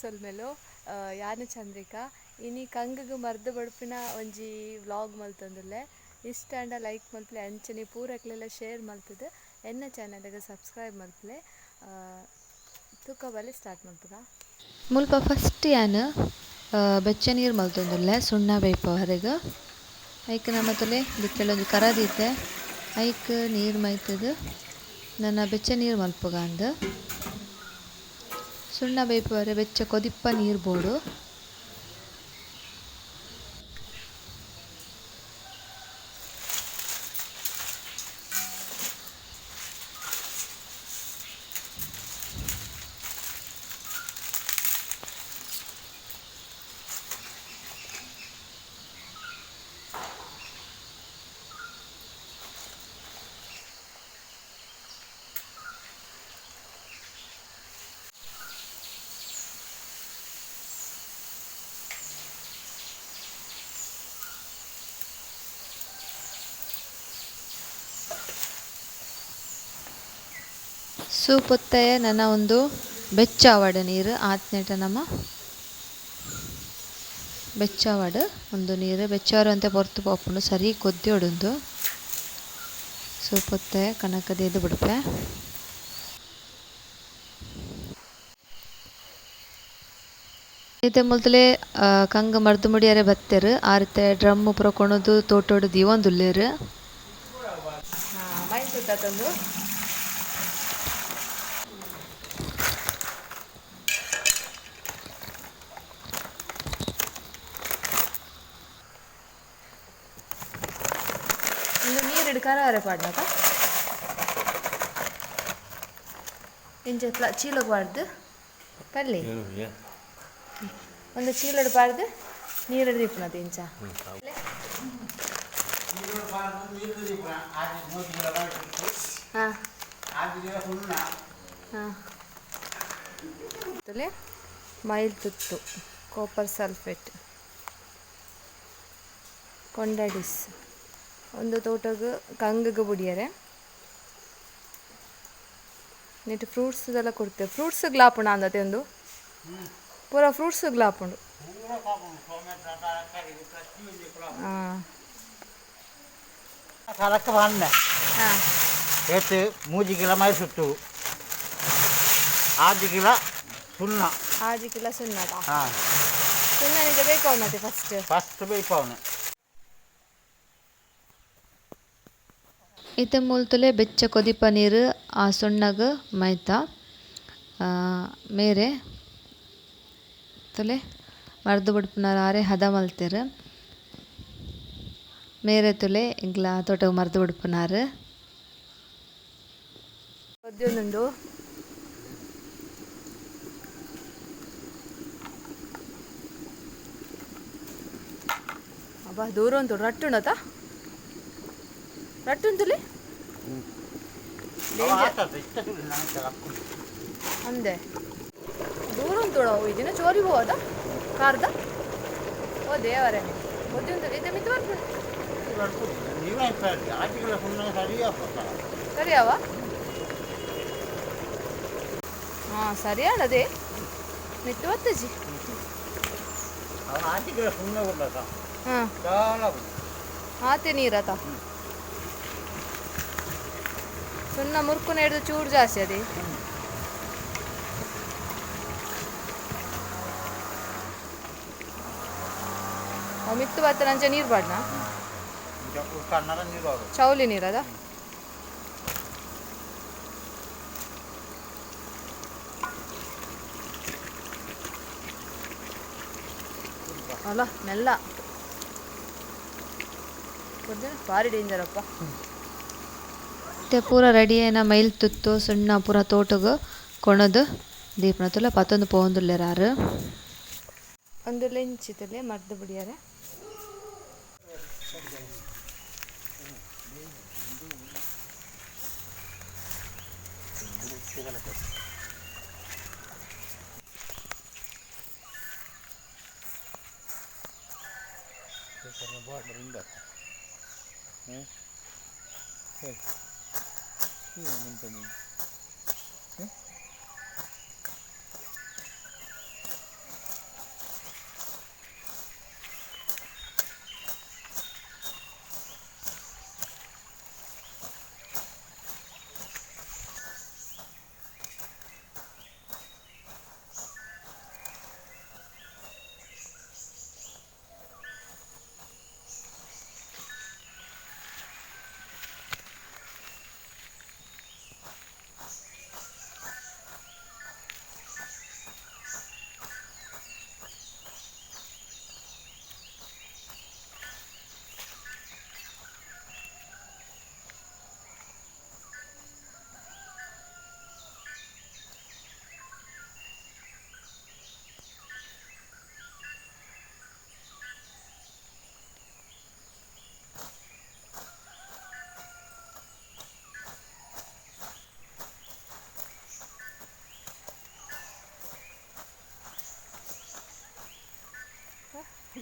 ಸೊಲ್ಮೆಲು ಯಾನು ಚಂದ್ರಿಕಾ ಇನಿ ಕಂಗುಗು ಮರ್ದ್ ಬಡ್ಪಿನ ಒಂಜಿ ವ್ಲಾಗ್ ಮಲ್ತೊಂದುಲ್ಲೆ. ಇಷ್ಟ ಆಂಡ ಲೈಕ್ ಮಲ್ಪಲೆ, ಅಂಚನೆ ಪೂರಕ್ಲೆಲ ಶೇರ್ ಮಲ್ತುದು ಎನ್ನ ಚಾನೆಲ್ಗೆ ಸಬ್ಸ್ಕ್ರೈಬ್ ಮಲ್ಪಲೆ. ತೂಕ ಬಲೆ ಸ್ಟಾರ್ಟ್ ಮಲ್ಪುಗ. ಮುಲ್ಪ ಫಸ್ಟ್ ಯಾನು ಬೆಚ್ಚ ನೀರು ಮಲ್ತೊಂದುಲ್ಲೆ ಸುಣ್ಣ ಬೇಯ್ಪವರೆಗ್. ಐಕ್ ನಮತುಲೆ ದಿಕ್ಕೆಲೊಂಜಿ ಕರ ದೀತೆ, ಐಕ್ ನೀರು ಮೈತುದು ನನ್ನ ಬೆಚ್ಚ ನೀರು ಮಲ್ಪುಗ ಅಂದ್. ಸುಣ್ಣ ಬೇಯ್ಪವರೆ ಬೆಚ್ಚ ಕೊದಿಪ್ಪ ನೀರು ಬೋಡು. ಸೂಪೊತ್ತಯ ನನ ಒಂದು ಬೆಚ್ಚಾವಡ ನೀರು ಆತ್ನೇಟ ನಮ ಬೆಚ್ಚಾವಡ ಒಂದು ನೀರು ಬೆಚ್ಚಾವರ ಅಂತ ಪೊರ್ತು ಪೋಪುಂಡು ಸರಿ ಕೊದ್ದಿಯೊಡುಂದು. ಸೂಪೊತ್ತಯ ಕಣಕದೇದು ಬಿಡುಪೆ. ಇತ್ತೆ ಮುಲ್ತಲೆ ಕಂಗ್ ಮರ್ದು ಮುಡಿಯರೆ ಬತ್ತೆರ್ ಆರಿತೆ ಡ್ರಮ್ ಪೂರ ಕೊಣದು ತೋಟೋಡು ದೀವೊಂದುಲ್ಲೆರ್. ಮೈ ಸುತ್ತಂದು ನೀರು ಕರಾರೆ ಪಾಡ್ನಕ ಇಂಚ ಚೀಲಗ್ ಪಾಡ್ದು ಪಲ್ಲಿ ಒಂದು ಚೀಲಡ್ ಪಾಡ್ದು ನೀರು ದೀಪುನದ ಇಂಚ. ಹಾಂ ಹಾಂ ಮೈಲ್ ತುತ್ತು ಕಾಪರ್ ಸಲ್ಫೇಟ್ ಕೊಂಡಡಿಸ್ ಒಂದು ತೋಟಗ್ ಕಂಗುಗ್ ಬುಡಿಯರೆ. ನೆಟ್ ಫ್ರೂಟ್ಸ್ ದೆಲ್ಲ ಕೊಡ್ತೇವೆ. ಫ್ರೂಟ್ಸ್ ಗ್ಲಾಪುಂಡು ಅಂದತೆ ಒಂದು ಪೂರ ಫ್ರೂಟ್ಸ್ ಗ್ಲಾಪುಂಡು. ಹಾಂ ಹಾಂ ಏತ್ 3 ಕಿಲೋ ಮೈಸುತ್ತು, 6 ಕಿಲೋ ಸುಣ್ಣ. 6 ಕಿಲೋ ಸುಣ್ಣ. ಹಾಂ ಸುಣ್ಣ ನಿಜ ಬೇಕಾವನತೆ ಫಸ್ಟ್ ಫಸ್ಟ್ ಬೇಕಾವನೆ. ಇತ್ತೆ ಮುಲ್ತುಲೆ ಬೆಚ್ಚ ಕೊದಿಪ ನೀರು ಆ ಸುಣ್ಣಗ್ ಮೈತ ಮೇರೆ ತುಲೆ ಮರ್ದು ಬುಡ್ಪುನಾರ್ ಆರೆ ಹದ ಮಲ್ತೆರ್. ಮೇರೆ ತುಲೆ ಎಂಕ್ಲ ತೋಟಗ್ ಮರ್ದು ಬುಡ್ಪುನಾರ್. ಕೊದ್ಯೊಂದುಂಡು. ಅಬ್ಬಾ ದೂರ ಉಂಟು ರಟ್ಟುಂಡತ ರಟ್ಟುಂತುಲಿ ಅಂದೆ ದೂರ ಉಂಟು ಇದಿನ ಚೋರಿ ಹೋದ ಕಾರ್ದ ಓ ದೇವರೇ ಕೊದ್ಯೊಂದು ಇದೆ ಮಿತ್ತು ಬರ್ಪುಂಡು. ಸರಿಯಾವ? ಹಾಂ ಸರಿಯಾಣದೆ ಮಿತ್ತು ಬತ್ತಜಿ. ಹಾಂ ಆತೆ ನೀರತ ಸುಣ್ಣ ಮುರ್ಕುನ ಹಿಡಿದು ಚೂರು ಜಾಸ್ತಿ ಅದೇ. ಮಿತ್ತು ಬತ್ತ ನಂಚೆ ನೀರು ಬಾಡ್ನ ಚೌಲಿ ನೀರದ. ಅಲ್ಲ ಮೆಲ್ಲ ಭಾರಿ ಡೇಂಜರ್ ಅಪ್ಪ. ಇತ್ತೆ ಪೂರ ರೆಡಿ ಆಯಿನ ಮೈಲ್ ತುತ್ತು ಸುಣ್ಣ ಪೂರ ತೋಟಗ್ ಕೊಣದು ದೀಪನ ತುಲೆ ಪತ್ತೊಂದು ಪೋವೊಂದುಲ್ಲೆರ್ ಆರು. ಒಂದು ಲೆಂಚಿ ತುಲೆ ಮರ್ದು ಬಿಡಿಯರೆ.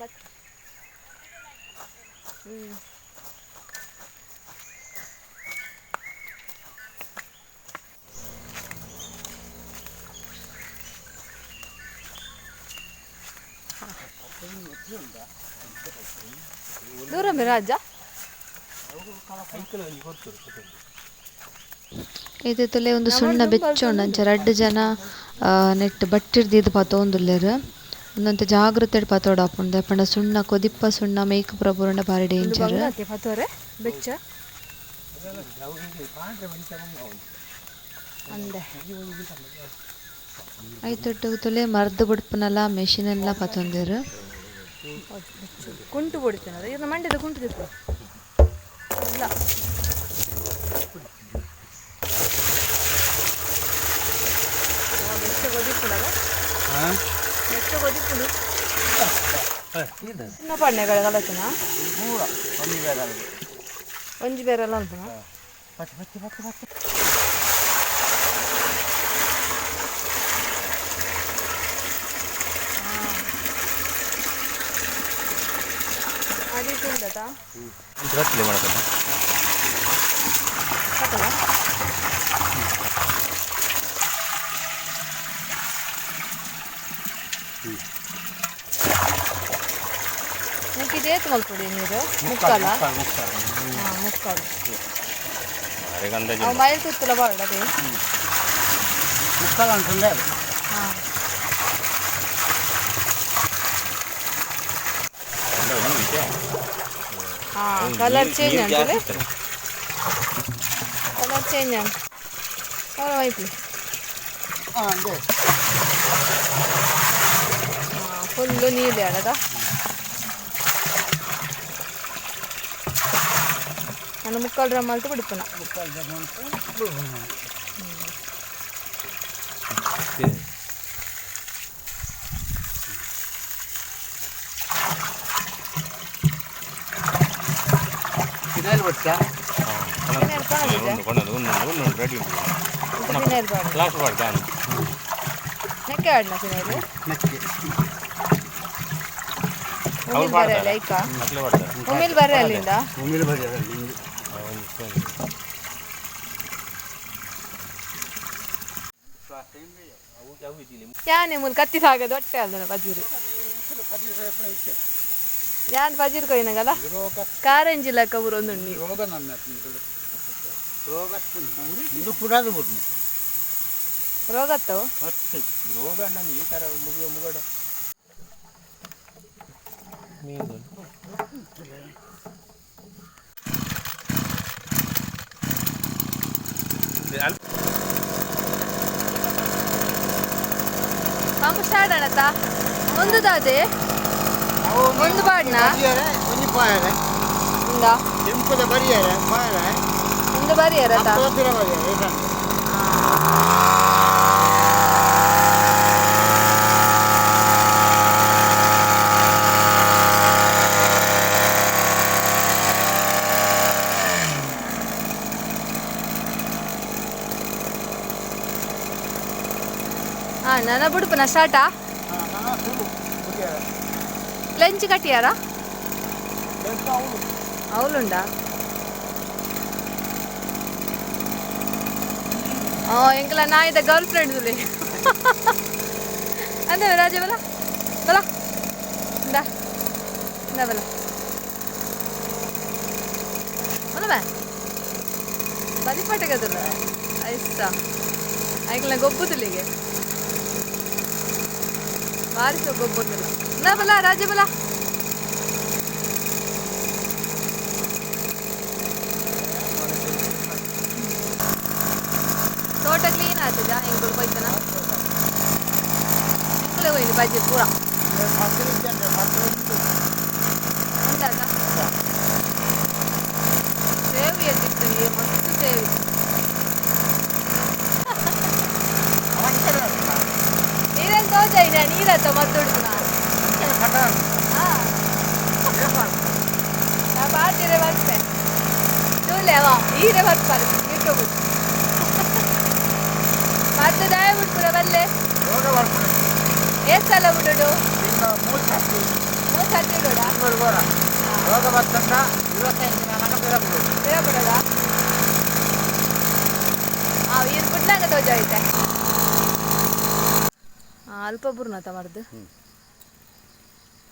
ಬತ್ ದೂರ ರಾಜ ಇದೇ ಒಂದು ಸುಣ್ಣ ಬೆಚ್ಚೊಂಡು ಅಂಚ ರಡ್ಡ್ ಜನ ನೆಟ್ ಬಟ್ಟಿರ್ದಿದ್ದು ಪತೊಂದುಲ್ಲೆರ್ ಉಂದೊಂತೆ ಜಾಗ್ರತೆಡ್ ಪತೊಡಾಪುಂಡು ದಾಯೆ ಸುಣ್ಣ ಕೊದಿಪ್ಪ ಸುಣ್ಣ ಮೇಕ್ ಪೂರ ಪೂರಂಡ ಬಾರಿ ಡೇಂಜರ್ ಪತೋರೆ ಬೆಚ್ಚ ಐತೊಟ್ಟುಗು ತುಲೆ ಮರ್ದ್ ಬುಡ್ಪುನಲ ಮೆಷಿನ್ ಎಲ್ಲ ಪತೊಂದೆರ್ ಕುಂಟು ಬೊಡಿತೇನೆ ಇದನ್ನ ಮಂಡ್ಯದ ಕುಂಟು ದಿಪ್ಪು ಇಲ್ಲ ಬೆಚ್ಚ ಕೊದಿಪ್ಪುಡಲ್ಲ ಬೆಚ್ಚ ಕೊದಿಪ್ಪುಡು ಚಿನ್ನ ಪಣ್ಣೆಗಳ ಕಲತನ ಒಂಜಿ ಬೇರೆಲ್ಲ ಅಲ್ಪನ ಅದೇ ತಿಂದತಾ ಏತ್ ಮಲ್ಪೊಡಿ ನೀರು ಮುಕ್ಕಾಲ ಹಾಂ ಮುಕ್ಕಾಲು ಅವು ಮೈಲ್ ತುತ್ತಲ ಬಾಡ ಅದೇ ಮುಕ್ಕಾಲು ಅಂತಂದ್ರೆ ಹಾಂ ಹಾಂ ಕಲರ್ ಚೇಂಜ್ ಅಂತದೆ ಕಲರ್ ಚೇಂಜ್ ಅಂತ ಅವರ ಮೈಪಿ ಹಾಂ ಅದೇ ಹಾಂ ಫುಲ್ಲು ನೀರು ಅದ ನಾನು ಮುಕ್ಕಾಲು ಡ್ರಮ್ ಅಲ್ತು ಬಿಡ್ಪನ ಮುಕ್ಕಾಲು ಡ್ರಮ್ ಅಂತ ಫಿನೈಲ್ ಬಡ್ಸಾ ರೆಡಿ ಫಿನೈಲ್ ಬಾಡ ಕ್ಲಾಸ್ ಬಾಡ್ದ ನೆಕ್ಕೆ ಆಡ್ನ ಫಿನೈಲ್ ನೆಕ್ಕೆ ಉಮಿಲ್ ಬರಲ್ಲ ಐಕ ಮಕ್ಕಳು ಬಾಡ್ತಾರೆ ಉಮಿಲ್ ಬರ್ರೆ ಅಲ್ಲಿಂದ ಉಮಿಲ್ ಬರಲ್ಲ ನಿಂದು ಯಾನೆ ಮೂಲ ಕತ್ತಿ ಸಾಗದು ಹೊಟ್ಟೆ ಅಲ್ದನ ಬಜೀರು ಯಾನ್ ಬಜೀರ್ ಕೊಯ್ನಗಲ್ಲ ಕಾರಂಜಿ ಲೆಕ್ಕ ಊರೊಂದುಂಡು ರೋಗ ನನ್ನ ರೋಗ ಇದು ಪುಡಾದು ಬುಡ್ನು ರೋಗತ್ತವು ಹತ್ತು ರೋಗ ಅಣ್ಣ ಈ ಥರ ಮುಗಿಯೋ ಮುಗಡ ಮೀನು ಪಂಪ್ ಸ್ಟಾರ್ಟ್ ಅಣ್ಣತ್ತ ಒಂದು ದಾದೆ ಒಂದು ಬಾಡ್ನ ಒಂಜಿ ಪಾಯರೆ ಇಂದ ಕೆಂಪುದ ಬರಿಯರೆ ಪಾಯರೆ ಒಂದು ಬಾರಿ ಅರತ ಹತ್ತಿರ ಬರಿಯರೆ ಇದನ್ನು ಹಾಂ ನನ್ನ ಬಿಡುಪನ ಸ್ಟಾರ್ಟಾ ಲಂಚ್ ಕಟ್ಟಿಯಾರ ಅವಳುಂಡಾ ಎಂಕಲ ನಾಯಿದ ಗರ್ಲ್ ಫ್ರೆಂಡ್ ತುಲಿ ಅಂದ ರಾಜ ಬಲ ಬಲ ಇಂದ ಇಂದ ಬಲ ಬಲ ಬಾ ಬಲಿಪಟಗದಲ್ಲ ಐಸ್ತ ಐಕಲ ಗೊಬ್ಬುದುಲಿಗೆ ಬಾರಿಸೋ ಗೊಬ್ಬುದಿಲ್ಲ ಇಂದ ಬಲ ರಾಜ ಬಲ ತೋಟ ಕ್ಲೀನ್ ಆಗ್ತದ ಎಂಕುಲು ಹೋಯ್ತನ ಎಂಕುಲೆ ಹೋಯ್ನು ಬಜ್ಜಿ ಪೂರ ಉಂಟಾತ ಸೇವಿ ಎತ್ತಿತ್ತು ಮಸ್ತ್ ಸೇವಿ ನೀರೇನು ತೋಜ ಇದೆ ನೀರತ್ತ ಮತ್ತುಡ್ತನ ನಾ ಬಾತಿರೆ ಬರ್ತೆ ತೂಲೆ ಅವ ಈರೆ ಬರ್ತಾರೆ ಯೂಟ್ಯೂಬ್ ಮತ್ತೆ ದಾಯ ಬಿಡ್ಪುರ ಬಲ್ಲೆ ರೋಗ ಬರ್ಪುಂಡು ಏಸಲ ಬಿಡುಡು ಮೂರು ಚಟ್ನಿ ಇಡೋಡ ರೋಗ ಬತ್ತಂಡ 25 ದಿನ ಪಿರ ಬಿಡು. ಪಿರ ಬಿಡೋಡ. ಹಾಂ, ಇದು ಬಿಡ್ಲಾಗ ತೋಜ ಐತೆ. ಅಲ್ಪ ಬುರ್ನತ ಮರ್ದು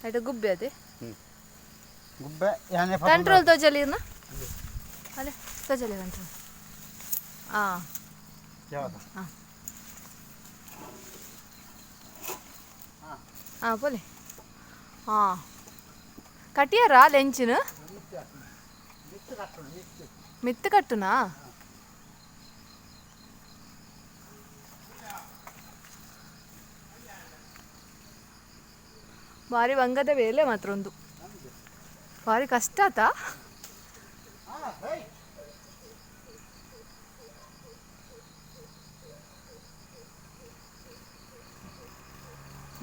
ಆಯ್ತು. ಗುಬ್ಬಿ ಅದೇ. ಗುಬ್ಬೆ ಯಾನೆ. ಕಂಟ್ರೋಲ್ ತೋಜಲಿ ಇರ್ನ ಅಲ್ಲೇ ತೋಜಲಿ ಕಂಟ್ರೋಲ್. ಹಾಂ. ಯಾವುದು? ಹಾಂ ಹಾಂ, ಪೋಲೆ. ಹಾಂ, ಕಟ್ಟಿಯಾರ ಲೆಂಚಿನ ಮಿತ್ತು ಕಟ್ಟುನಾ? ಭಾರಿ ಬಂಗದ ಬೇಲೆ ಮಾತ್ರ ಒಂದು ಭಾರಿ ಕಷ್ಟ ಆತ.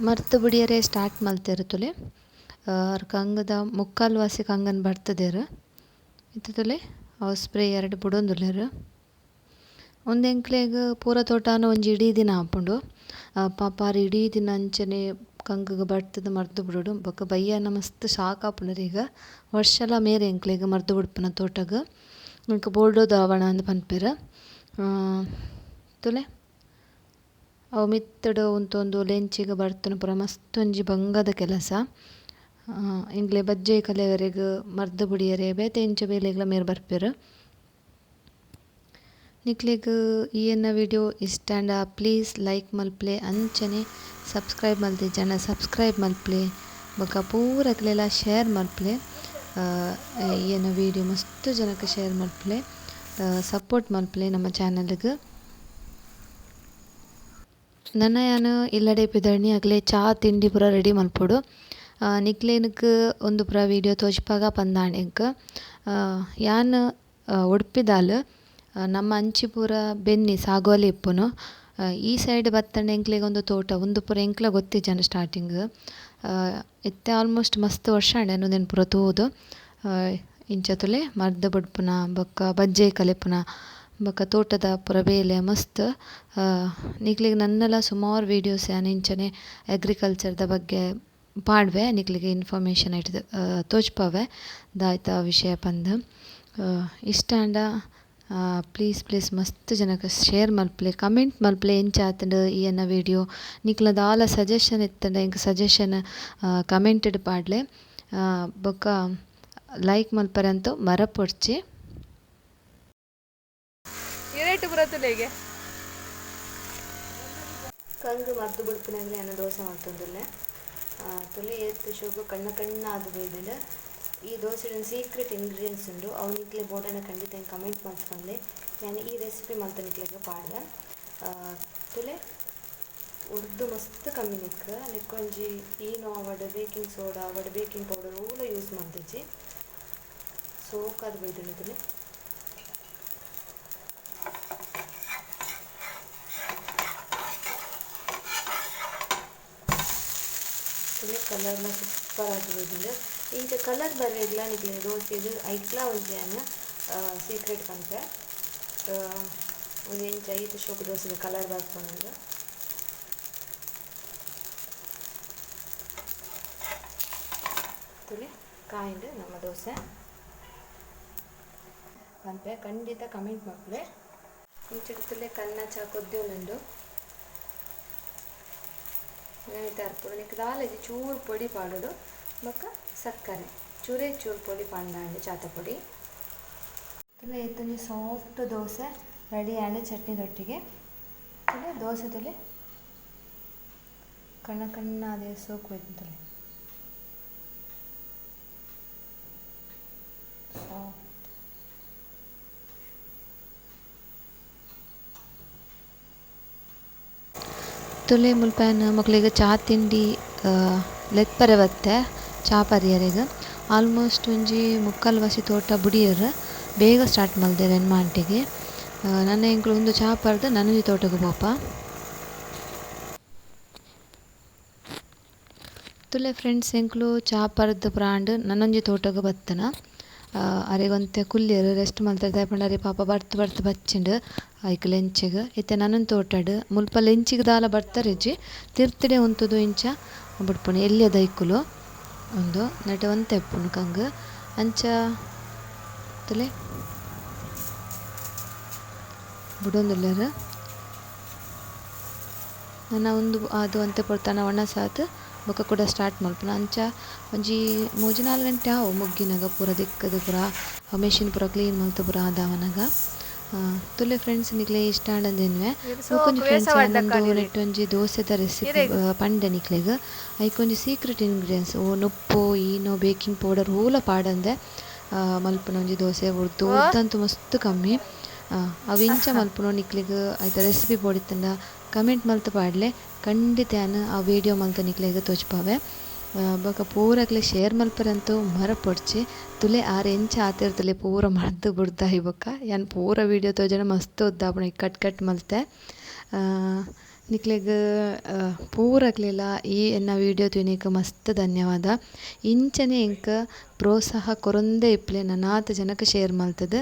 ಮರ್ತು ಬುಡಿಯರೆ ಸ್ಟಾರ್ಟ್ ಮಲ್ತಿರು ತುಲೆ. ಕಂಗದ ಮುಕ್ಕಾಲು ವಾಸಿ ಕಂಗನ್ ಬರ್ತದೇರು ಇತ್ತುಲೆ. ಅವು ಸ್ಪ್ರೇ ಎರಡು ಬುಡೊಂದುಲ್ಲೆರ್. ಉಂದು ಎಂಕ್ಲೆಗ್ ಪೂರ ತೋಟನ ಒಂಜಿ ಇಡೀ ದಿನ ಆಪುಂಡು. ಪಾಪ ಆರ್ ಇಡೀ ದಿನ ಅಂಚನೆ ಕಂಗಗ್ ಬರ್ತದ ಮರ್ದ್ ಬುಡೊಡು. ಬೊಕ್ಕ ಬಯ್ಯನ ಮಸ್ತ್ ಶಾಕ್ ಆಪುಂಡು. ಈಗ ವರ್ಷಲ ಮೇರ್ ಎಂಕ್ಲೆಗ್ ಮರ್ದ್ ಬುಡ್ಪುನ ತೋಟಗ್ ಬೊಕ್ಕ ಬೋರ್ಡೋ ದಾವಣ ಅಂದ್ ಪನ್ಪೆರ್. ತೂಲೆ, ಅವು ಮಿತ್ತುಡು ಉಂತೊಂದು ಲೆಂಚಿಗ್ ಬರ್ತುನ ಪೂರ ಮಸ್ತ್ ಒಂಜಿ ಬಂಗದ ಕೆಲಸ. ಎಂಕ್ಲೆ ಬಜ್ಜೈ ಕಲೆವರೆಗ್, ಮರ್ದ್ ಬುಡಿಯರೆ, ಬೇತೆ ಎಂಚ ಬೇಲೆಗ್ಲ ಮೇರ್ ಬರ್ಪೆರ್. ನಿಕ್ಲೆಗ್ ಈ ಎನ್ನ ವಿಡಿಯೋ ಇಷ್ಟ ಆಂಡ ಪ್ಲೀಸ್ ಲೈಕ್ ಮಲ್ಪುಲೆ. ಅಂಚನೆ ಸಬ್ಸ್ಕ್ರೈಬ್ ಮಲ್ತಿಜ್ಜಂಡ ಸಬ್ಸ್ಕ್ರೈಬ್ ಮಲ್ಪುಲೆ. ಬೊಕ್ಕ ಪೂರಕ್ಲೆಲ ಶೇರ್ ಮಲ್ಪುಲೆ. ಈ ಎನ್ನ ವಿಡಿಯೋ ಮಸ್ತ್ ಜನಕ್ ಶೇರ್ ಮಲ್ಪುಲೆ. ಸಪೋರ್ಟ್ ಮಲ್ಪುಲೆ ನಮ್ಮ ಚಾನಲ್ಗ್. ನನ ಯಾನ್ ಇಲ್ಲಡೆ ಪಿದರ್ಣಿ ಅಗಲೆ ಚಾ ತಿಂಡಿ ಪೂರ ರೆಡಿ ಮಲ್ಪೊಡು. ನಿಕ್ಲೆನಕ್ ಒಂದು ಪೂರ ವಿಡಿಯೋ ತೋಜ್ಪಾಗ ಪಂದಾಂಡ್ ಎಂಕ್. ಯಾನ್ ಉಡುಪಿದಾಲ್. ನಮ್ಮ ಅಂಚಿ ಪೂರ ಬೆನ್ನಿ ಸಾಗೋಲಿ ಇಪ್ಪುನು. ಈ ಸೈಡ್ ಬತ್ತಂಡ ಎಂಕ್ಲೆಗ್ ಒಂದು ತೋಟ ಉಂದು ಪೂರ ಎಂಕ್ಲ ಗೊತ್ತಿಜ್ಜಂಡ ಸ್ಟಾರ್ಟಿಂಗ್. ಇತ್ತೆ ಆಲ್ಮೋಸ್ಟ್ ಮಸ್ತ್ ವರ್ಷ ಆಂಡ್ ಯಾನ್ ಉಂದೆನ್ ಪೂರ ತೂದು. ಇಂಚ ತೂಲೆ, ಮರ್ದ್ ಬುಡ್ಪುನ ಬೊಕ್ಕ ಬಜ್ಜೈ ಕಲೆಪುನ ಬೊಕ್ಕ ತೋಟದ ಪೂರ ಬೇಲೆ ಮಸ್ತ್. ನಿಕ್ಲೆಗ್ ನನ್ನಲ ಸುಮಾರು ವೀಡಿಯೋಸ್ ಯಾನ್ ಇಂಚನೆ ಅಗ್ರಿಕಲ್ಚರ್ದ ಬಗ್ಗೆ ಪಾಡ್ವೆ. ನಿಕ್ಲೆಗ್ ಇನ್ಫಾರ್ಮೇಶನ್ ಇಟ್ದು ತೋಜ್ಪಾವೆ ದಾಯ್ತ ವಿಷಯ ಪಂದ್. ಇಷ್ಟ ಆಂಡ ಪ್ಲೀಸ್ ಪ್ಲೀಸ್ ಮಸ್ತ್ ಜನಕ್ ಶೇರ್ ಮಲ್ಪುಲೆ, ಕಮೆಂಟ್ ಮಲ್ಪುಲೆ ಎಂಚ ಆತ್ಂಡ್ ಈ ಎನ್ನ ವಿಡಿಯೋ. ನಿಕ್ಲ ದಾಲ ಸಜೆಷನ್ ಇತ್ತಂಡ ಎಂಕ್ ಸಜೆಷನ್ ಕಮೆಂಟ್ ಪಾಡ್ಲೆ. ಬೊಕ್ಕ ಲೈಕ್ ಮಲ್ಪರೆ ಅಂತೂ ಮರಪೊಡ್ಚಿ. ಇರೇಟು ಪೂರ ತುಲೆಗೆ ಕಂಗು ಮರ್ದು ಬುಡ್ಪುನಗಲೆ ಯಾನ್ ದೋಸೆ ಮಲ್ತೊಂದುಲ್ಲೆ. ತುಲೆ ಏತ್ ಶೋಕು ಕಣ್ಣ ಕಣ್ಣ ಆದ್ ಬೈದ್ಂಡ್. ಈ ದೋಸೆಡ್ ಸೀಕ್ರೆಟ್ ಇಂಗ್ರೀಡಿಯೆಂಟ್ಸ್ ಉಂಡು. ಅವು ನಿಕ್ಲೆ ಬೋಡಾಂಡ ಖಂಡಿತ ಎಂಕ್ ಕಮೆಂಟ್ ಮಲ್ತ್ ಪನ್ಲೆ. ಯಾನ್ ಈ ರೆಸಿಪಿ ಮಲ್ತ್ ನಿಕ್ಲೆಗ್ ಪಾಡ್ವೆ. ತುಲೆ, ಉರ್ದು ಮಸ್ತ್ ಕಮ್ಮಿ ನಿಕ್. ನೆಕ್ಕೊಂಜಿ ಈನೋ ಆವಡ್, ಬೇಕಿಂಗ್ ಸೋಡಾ ಆವಡ್, ಬೇಕಿಂಗ್ ಪೌಡರ್ ಓಲ ಯೂಸ್ ಮಲ್ತಿಜಿ. ಸೋಕಾದ್ ಬೈದ್ಂಡ್ ತುಲೆ. ತುಲೆ, ಕಲರ್ಲ ಸೂಪರ್ ಆದ್ ಬೈದ್ಂಡ್. ಇಂಚ ಕಲರ್ ಬರ್ರೆಗ್ಲ ನಿಕ್ಲೆ ದೋಸೆಗ್ ಐಕ್ಲಾ ಒಂಜಿ ಯಾನ್ ಸೀಕ್ರೆಟ್ ಪನ್ಪೆ. ಉಂದು ಎಂಚ ಈತ್ ಶೋಕು ದೋಸೆಗ್ ಕಲರ್ ಬರ್ಪುಂಡು. ತುಲೆ, ಕಾಯಿಂಡ್ ನಮ್ಮ ದೋಸೆ. ಪನ್ಪೆ, ಖಂಡಿತ ಕಮೆಂಟ್ ಮಲ್ಪುಲೆ. ಇಂಚಿಡ್ ಕನ್ನ ಚಾ ಕೊದ್ದಿಯೊಂದುಂಡು. ತರ್ಪುಡು ನಿಕ್ ದಾಲ ಚೂರು ಪೊಡಿ ಪಾಡೊಡು. ಬೊಕ್ಕ ಸಕ್ಕರೆ ಚೂರೇ ಚೂರು ಪೊಡಿ ಪಾಡ್ದಾಂಡ್ ಚಾತ ಪೊಡಿ. ತುಲೆ, ಏತೊಂಜಿ ಸಾಫ್ಟ್ ದೋಸೆ ರೆಡಿ ಆಂಡ್ ಚಟ್ನಿ ದೊಟ್ಟಿಗೆ. ತುಲೆ, ದೋಸೆ ತುಲೆ, ಕಣ್ಣ ಕಣ್ಣ ಅದೇ ಸೋಕು ಹೋಯ್ತು ತುಲೆ. ಸಾಫ್ಟ್. ತುಲೆ, ಮುಲ್ಪ ಯಾನ್ ಮೊಕ್ಲೆಗ್ ಚಾ ತಿಂಡಿ ಲೆತ್ಪರೆ ಬತ್ತೆ ಚಾ ಪರಿಯರೆಗ್. ಆಲ್ಮೋಸ್ಟ್ ಒಂಜಿ ಮುಕ್ಕಾಲು ವಾಸಿ ತೋಟ ಬುಡಿಯೆರ್. ಬೇಗ ಸ್ಟಾರ್ಟ್ ಮಲ್ದೆರ್ ಎನ್ಮ ಗಂಟೆಗ್. ನನ ಎಂಕುಲು ಉಂದು ಚಾ ಪರ್ದ್ ನನೊಂಜಿ ತೋಟಗ್ ಪೋಪ. ತುಲೆ ಫ್ರೆಂಡ್ಸ್, ಎಂಕುಲು ಚಾ ಪರ್ದ್ ಪೂರ ಆಂಡ್ ನನೊಂಜಿ ತೋಟಗ್ ಬತ್ತನ. ಅರೆಗ್ ಒಂತೆ ಕುಲ್ಯೆರ್, ರೆಸ್ಟ್ ಮಲ್ತೆರ್. ದಾಯೆ ಪಂಡ ಅರೆ ಪಾಪ ಬರ್ತ್ ಬರ್ತ್ ಬಚ್ಚಿಂಡ್ ಐಕ್ ಲೆಂಚಿಗ್. ಇತ್ತೆ ನನೊಂಜಿ ತೋಟಡ್ ಮುಲ್ಪ ಲೆಂಚಿಗ್ ದಾಲ ಬರ್ತಾರಿಜ್ಜಿ. ತಿರ್ತುಡೆ ಉಂತುದು ಇಂಚ ಬುಡ್ಪುನು ಎಲ್ಯ ದೈಕುಲು. ಉಂದು ನೆಟೆ ಒಂತೆ ಇಪ್ಪುಂಡು ಕಂಗ್ ಅಂಚ ತೂಲೆ ಬುಡೊಂದುಲ್ಲೆರ್. ನನ ಉಂದು ಆದ್ ಒಂತೆ ಪೊರ್ತನ ವನಸ್ ಆದ್ ಬೊಕ ಕುಡ ಸ್ಟಾರ್ಟ್ ಮಲ್ಪುನ ಅಂಚ ಒಂಜಿ ಮೂಜಿ ನಾಲ್ ಗಂಟೆ ಆವು ಮುಗ್ಗಿನಗ ಪೂರ ದಿಕ್ಕದ್ ಪೂರ ಮೆಷಿನ್ ಪೂರ ಕ್ಲೀನ್ ಮಲ್ತ್ ಪೂರ ಆದಾವನಗ. ತೂಲೆ ಫ್ರೆಂಡ್ಸ್ ನಿಕ್ಲೆ ಇಷ್ಟ ಆಂಡ ಎನ್ನುವೆ. ಬೊಕೊಂಜಿ ಫ್ರೆಂಡ್ಸ್ ಯಾನೊಂದು ನೆಟ್ಟ್ ಒಂಜಿ ದೋಸೆದ ರೆಸಿಪಿ ಪಂಡೆ ನಿಕ್ಲೆಗ್. ಐಕೊಂಜಿ ಸೀಕ್ರೆಟ್ ಇಂಗ್ರೀಡಿಯೆಂಟ್ಸ್ ಓ ನುಪ್ಪು ಈನೋ ಬೇಕಿಂಗ್ ಪೌಡರ್ ಓಲ ಪಾಡಂದೆ ಮಲ್ಪುನ ಒಂಜಿ ದೋಸೆ ಉರ್ದು ಉರ್ದಂತೂ ಮಸ್ತ್ ಕಮ್ಮಿ. ಅವು ಎಂಚ ಮಲ್ಪುನು ನಿಕ್ಲೆಗ್ ಐತ ರೆಸಿಪಿ ಬೋಡಿತ್ತುಂಡ ಕಮೆಂಟ್ ಮಲ್ತ್ ಪಾಡ್ಲೆ. ಖಂಡಿತ ಯಾನ್ ಆ ವೀಡಿಯೋ ಮಲ್ತ್ ನಿಕ್ಲೆಗ್ ತೋಜ್ಪಾವೆ. ಬೊಕ ಪೂರಕ್ಲೆ ಶೇರ್ ಮಲ್ಪರಂತೂ ಮರಪೊಡ್ಚಿ. ತುಲೆ ಆರ್ ಎಂಚ ಆತೆರ್ ತುಲೆ ಪೂರ ಮರ್ದ್ ಬುಡ್ದಾಯಿ ಬೊಕ ಯಾನ್ ಪೂರ ವೀಡಿಯೋ ತೋಜಾಂಡ ಮಸ್ತ್ ಉದ್ದ ಆಪುಂಡು ಕಟ್ ಕಟ್ ಮಲ್ತೆ. ನಿಕ್ಲೆಗ್ ಪೂರಕ್ಲೆಲ ಈ ಎನ್ನ ವೀಡಿಯೋ ತೂಯಿನಕ್ ಮಸ್ತ್ ಧನ್ಯವಾದ. ಇಂಚನೆ ಎಂಕ್ ಪ್ರೋತ್ಸಾಹ ಕೊರೊಂದೇ ಇಪ್ಪುಲೆ ನನಾತ್ ಜನಕ್ ಶೇರ್ ಮಲ್ತುದು.